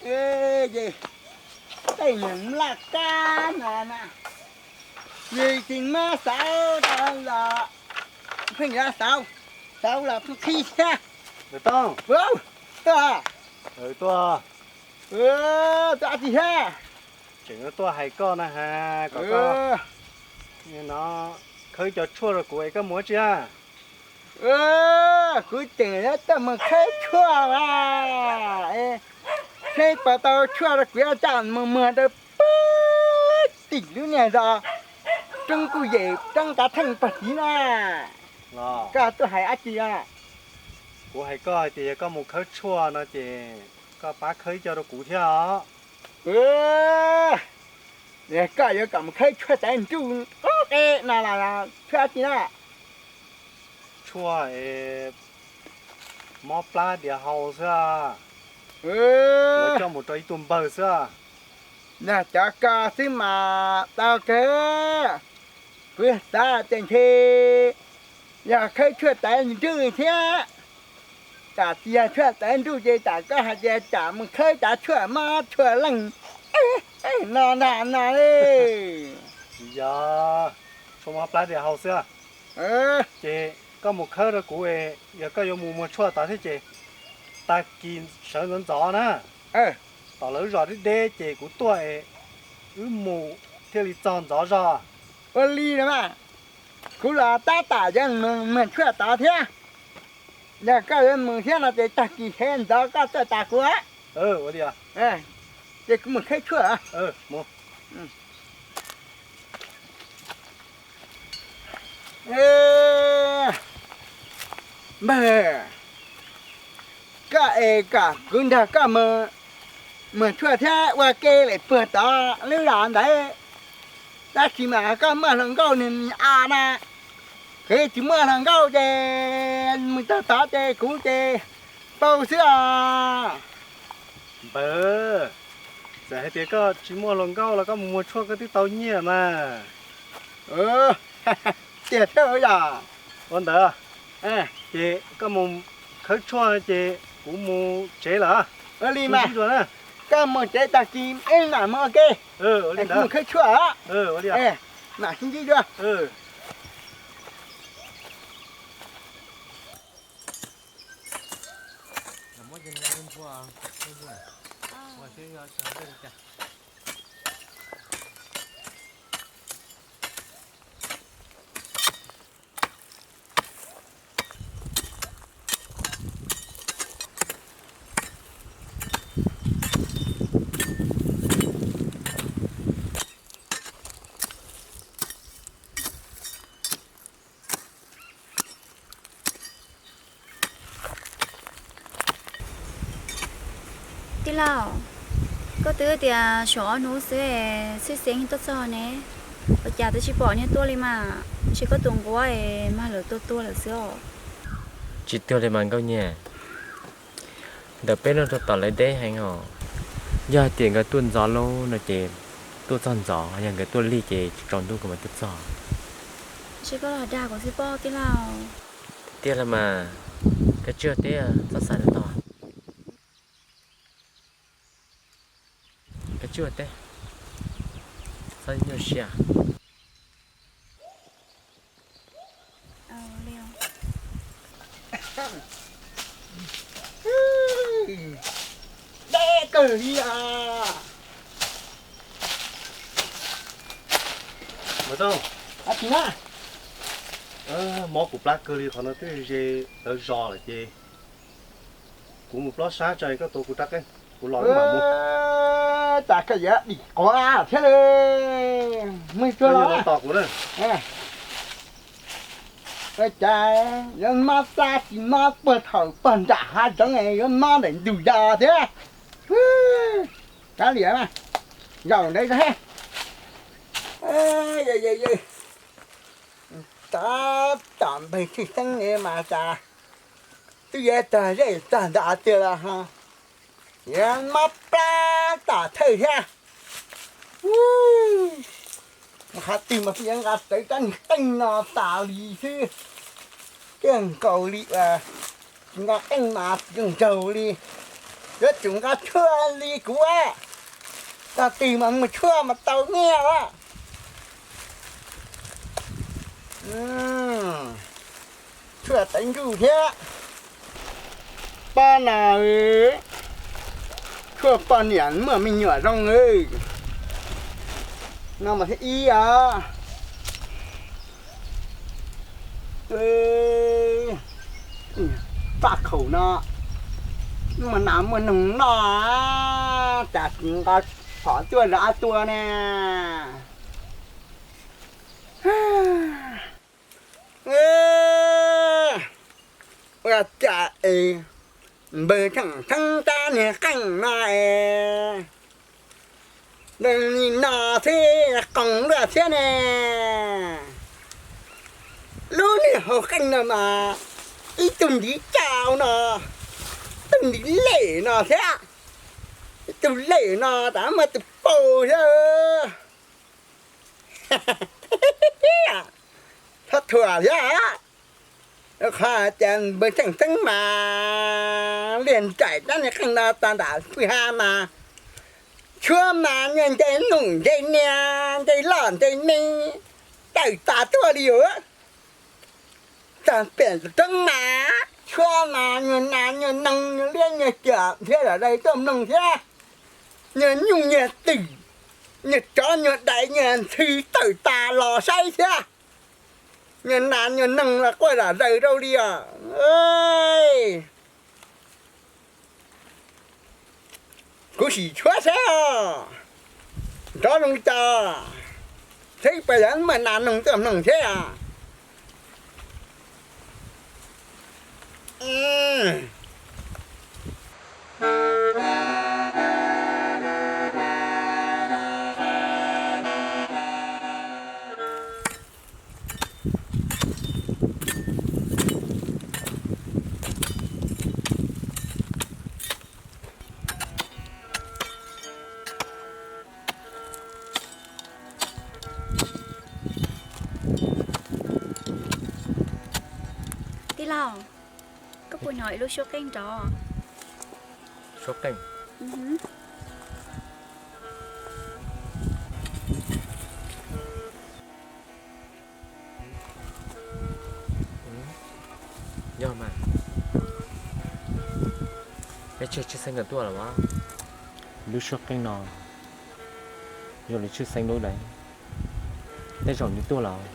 Ces tej niag mlaj kab no na, nws tsis muab xauv rau los pheej yuav xauv, xauv los pheej qhib thiab. Tuaj, tuaj, tuaj dab tsi thiab? Tseem tuaj hais koj na has, kom koj no khawb cov tshuaj rau kuv es koj mus dab tsi a? Kuv tseem yuav tuaj mus khawb tshuaj as, seb puas tau tshuaj rau kuv yuav coj mus muag rau pem tim lub niag zos Roob Kuj Yem, Roob Kav Theej pog tid na. Koj tuaj hais dab tsi os? Kuv hais koj hais tias yog koj mus khawb tshuaj no ces koj pab khawb ib co rau kuv thiab os. Koj yuav kom mus khawb tshuaj tawv nruj qub qe no los tshuaj dab tsi na? Tshuaj es mob plab diav hau xwb. Yuav coj mus rau ib tug npawg xwb. Yog cov ko xwb mas tau kawg. Kuv xav tias ntshe yog khawb tshuaj tawv nruj thiab. Tsam tsis yog tshuaj tawv nruj ces tsam koj hais tias tsam mus khawb cov tshuaj mob tshuaj leej no ntag no li. Yog tshuaj mob plab diav hau xwb. Ces koj mus khawb rau kuv, yog koj yuav mus muag tshuaj tod thiab ces tag kis sawv ntxov ntxov na, tom lawv zos deb deb ces kuv tuaj es wb mus thiaj li txog ntxov zog. Ua li no mas, kuv los tab tom yuav muag tshuaj tod thiab. Yog koj yuav mus thiab no ces tag kis sawv ntxov koj tuaj tas kuv. Ces kuv mus khawb tshuaj. Npawg, koj es kom kuv nrog koj mus muag tshuaj thiab ua ke lawm puag tod lub zos ntawd. Tab sis mas koj muaj hluas nkauj nws a na, kuv tsis muaj hluas nkauj ces mus txog tod ces kuv ces paub xwb os. Npawg, txawm hais tias koj tsis muaj hluas nkauj los koj mus muag tshuaj koj twb tau nyiaj mas. Tiag thiab yog. Ua ntawd, ces koj mus khawb tshuaj ces kuv mus tsev lawm. Ua li mas, koj mus tsev tag kis wb mam mus ua ke. Kuv mus khawb tshuaj, mam sib ntsib dua. Tij laug, koj twb tias xyoo ob hnub xwb tshwj xeeb tuaj txog ne, ua cas twb tsis pom niag tuaj li mas? Ntshe koj tus nquab es mag lawv tua tuag lawm xwb os. Tsis tuag li mas Nkauj Nyiaj, ntawm peb no rau tom lawv deb heev os. Yog hais tias nkawd tuaj ntxov lawm no ces tuaj txog ntxov, yog nkawd tuaj lig ces tsaus ntuj nkawd mam tuaj txog. Ntshe koj los dag kuv xwb pob tij laug. Tiag los mas, koj tsis ua teb txhob xav ntau. Koj tsis ua teb, txhob nyuaj siab. Deb kawg li os. Mob kuv plab kawg li, qhov no twb ze lawv zos lawm ces kuv mus plob sab tso koj tuav kuv rab qeej, kuv los mam mus. Cas koj yuav dim quav thiab li. Mus tsuag los tos kuv na. Ua cas yuav mob plab tsis mob puag thaum puag nram hav zoov, yuav mob ntawm ntug zos thiab. Kav liam mas, zaum ntawd thiab. Tab tom npawg tshwj xeeb mas tas, twb yuav tag zej tag nta tiag los ho yuav mob plab tom thawj thiab. Qhov twg mas pheej yuav nqa rawv rab niag qeej no tas li xwb. Tiag nkaus li uas tsis nqa qeej mas tsis zoo nraug li. Yuav tsum nqa tshuaj li kuv, tag twg mas mus tshuaj mas tau nyiaj. Tshuaj teev ntuj thiab. Pab no, tshuaj poj niam muaj me nyuam zoo. No mas thiab ib os. Paj khaum no, muaj nas muaj noog noj, cas tsis nqa phom tuaj zov tua ne. Ua cas es npawg Theej Theeb rab niag qeej no es li no thiab, qoos luaj thiab ne. Lub niag hauv qeej no mas ib tug ntiv cau no, tug ntiv lem no thiab, ib tug lem no tas muaj tus paus thiab. Txhob thuam thiab. Qhov tias npawg Theej Theeb mas liag nraim rab niag qeej no tas nram pw ha mas, tshuab mas nyuag nce num nce niag nce loj nce me, tawm tas tuaj li os. Tag pem roob mas tshuab mas nyuag nas nyuag noog nyuag liab nyuag cuam thiab zom zaws tuaj mloog thiab. Nyuag nyuj nyuag twm, nyuag tsov nyuag dais nyuag ntxhw tawm tas los saib thiab. Nyuag nas nyuag noog los quaj zom zaws rau li os. Kuv sim tshuab saib os, nrov zoo li cas, saib puas yog muaj nas noog tuaj mloog thiab os. Tij laug, koj puas hnov ib lub suab qeej nrov? Suab qeej? Yog mas, peb tseg tshwj xeeb nkawd tuaj los as. Lub suab qeej no yog lub tshwj xeeb lub dais, tej zaum nws tuaj los.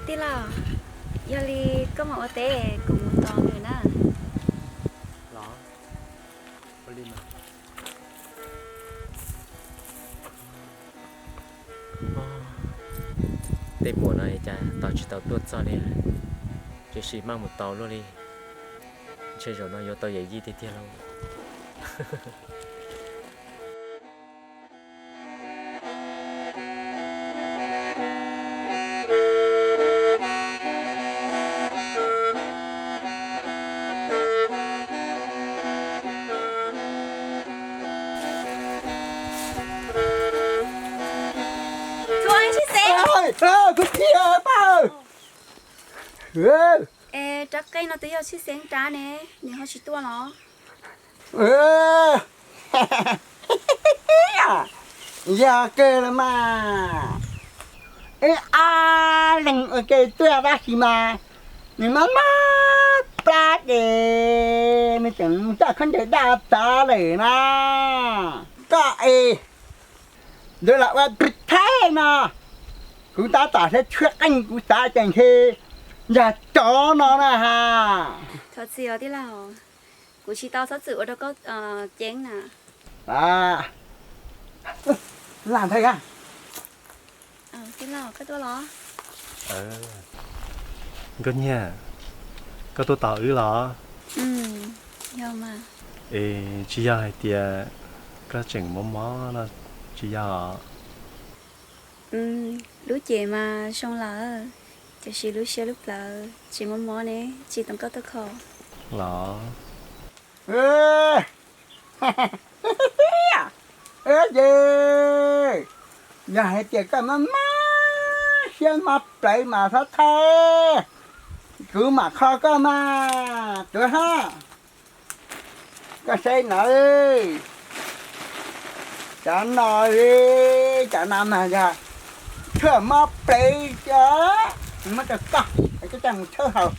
Tij laug, yog li koj mam ua teb kuv mus tos nws na. Los, ua li mas. Tej muam no cas tos tsis tau tuaj txog li, tiam sis maj mus tos luaj li. Ntshe zaum no yuav tau yawm yij tiag tiag lauj. Kuv txiv, rab qeej no twb yog tshwj xeeb rab ne, nws ho tsis tuaj los? Yog kawg los mas, wb ob leeg ua ke tuaj tab sis mas nws mob mob plab ces nws tseem mus coj khaub ncaws daj tod lawm na. Koj es ntawd los ua pw thaib no, kuv tab tom saib tshuab qeej kuv xav tias ntshe yog tsov no na ha. Thov txim os tij laug, kuv tsis tau txhob txwm ua rau koj ceeb na. Nkauj Nyiaj, koj tuaj tos wb los? Es tsis yog hais tias koj tseem mob mob no tsis yog? Lub cev mas zoo lawm, tiam sis lub siab lub plawv tsis mob mob ne, tsis tau koj tuaj kho los? Ces yog hais tias koj mob mob siab mob plawv mas txhob thaij, kuv mam kho koj mas tuav hab. Koj saib no, cov no, cov no mas yog tshuaj mob plev, muab rau koj, koj coj mus tshawb haus.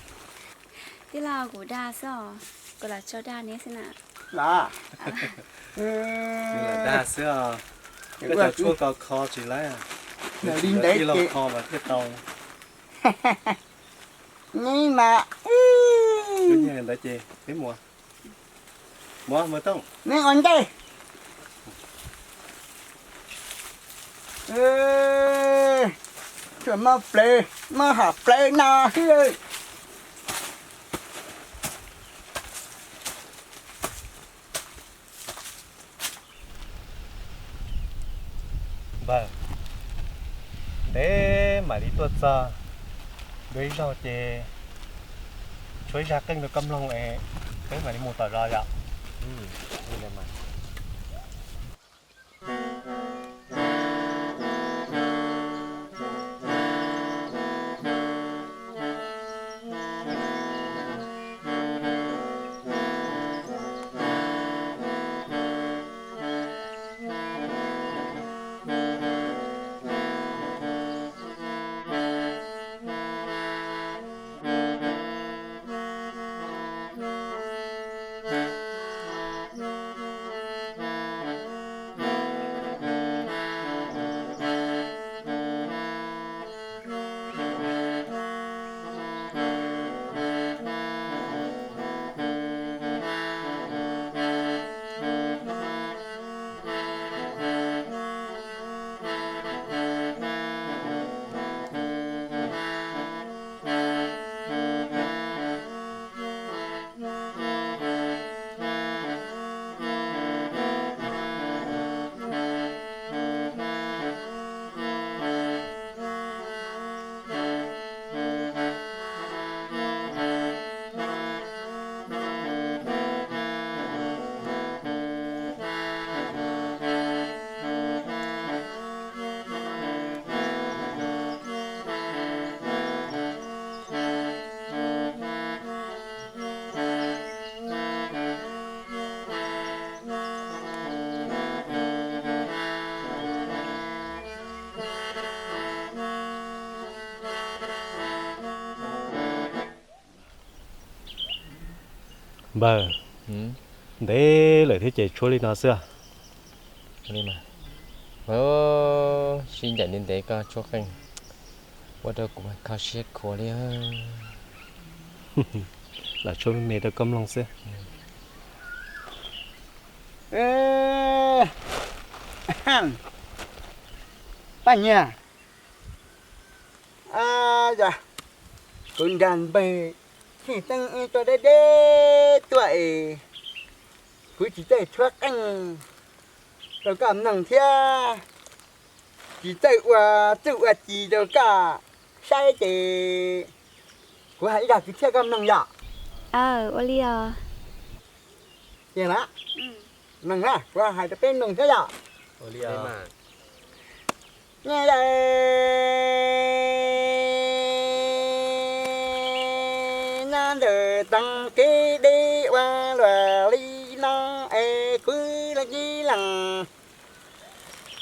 Tij laug, kuv dag xwb os, kuv lam tso dag neb xwb na. Los, dag xwb os. Koj cov tshuaj ko kho tsis laib, li ntawd ib lo kho mas thiaj tau. Neb mas, ntawd ces peb mus, mus mus Tooj, neb ua ntej. Tshuaj mob plev, mob hom plev no xwb. Npawg, ntev mam li tuaj txog, dua ib zaug ces tshuab ib zaj qeej rau koj mloog es peb mam li mus tom zos yom. Npawg, ntev lawm thiab ces tshuab li no xwb. Sib ncaim ntev ntev koj tshuab qeej ua rau kuv kho siab khuav li. Lam tshuab me me rau koj mloog xwb. Paj Nyiag, kuv nrog npawg Txhiaj Xeeb wb tuaj deb deb tuaj es kuv tsis txawj tshuab qeej rau koj mloog thiab tsis txawj ua txuj ua ci rau koj saib ces kuv hais ib zaj kwv txhiaj koj mloog yom. Ua li os. Mloog na, kuv hais rau peb mloog thiab yom. Nyob ntawm tog kev deb ua luam li no es kuv leej txiv leej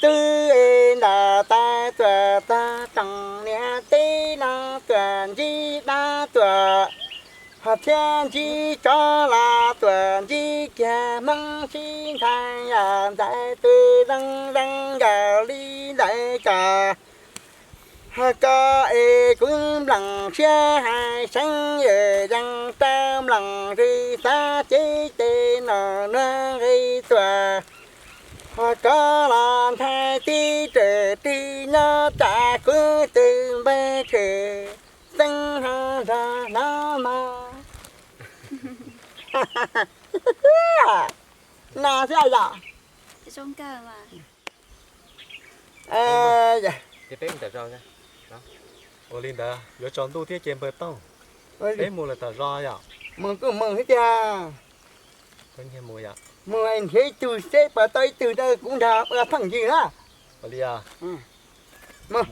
twg es nram tais tuam tog roog niam teb no tuam ntsib dab tuam, ho thiab ntsib tsov los tuam ntsib kiag Hmoob sib ntxhais yam ntxhais twg zoo zoo yam li ntawd tso. Ho koj es kuv nploom siab hais seev yawm yees rau nploom zws xav cev tes nom nuag nqis tuam. Ho koj los ntshai tib raws tig nyob tsam kuv tus npawg Tshwm Xeeb ho nrog hnov mog. No xwb yom. Ua li ntawd yuav tsaus ntuj thiab ces npawg Tooj, peb mus lawm tom zos yom. Mus kuj mus xwb tiag. Mus nrhiav ib tug seb puas tau ib tug rau kuv nrog ua phooj ywg na. Mus.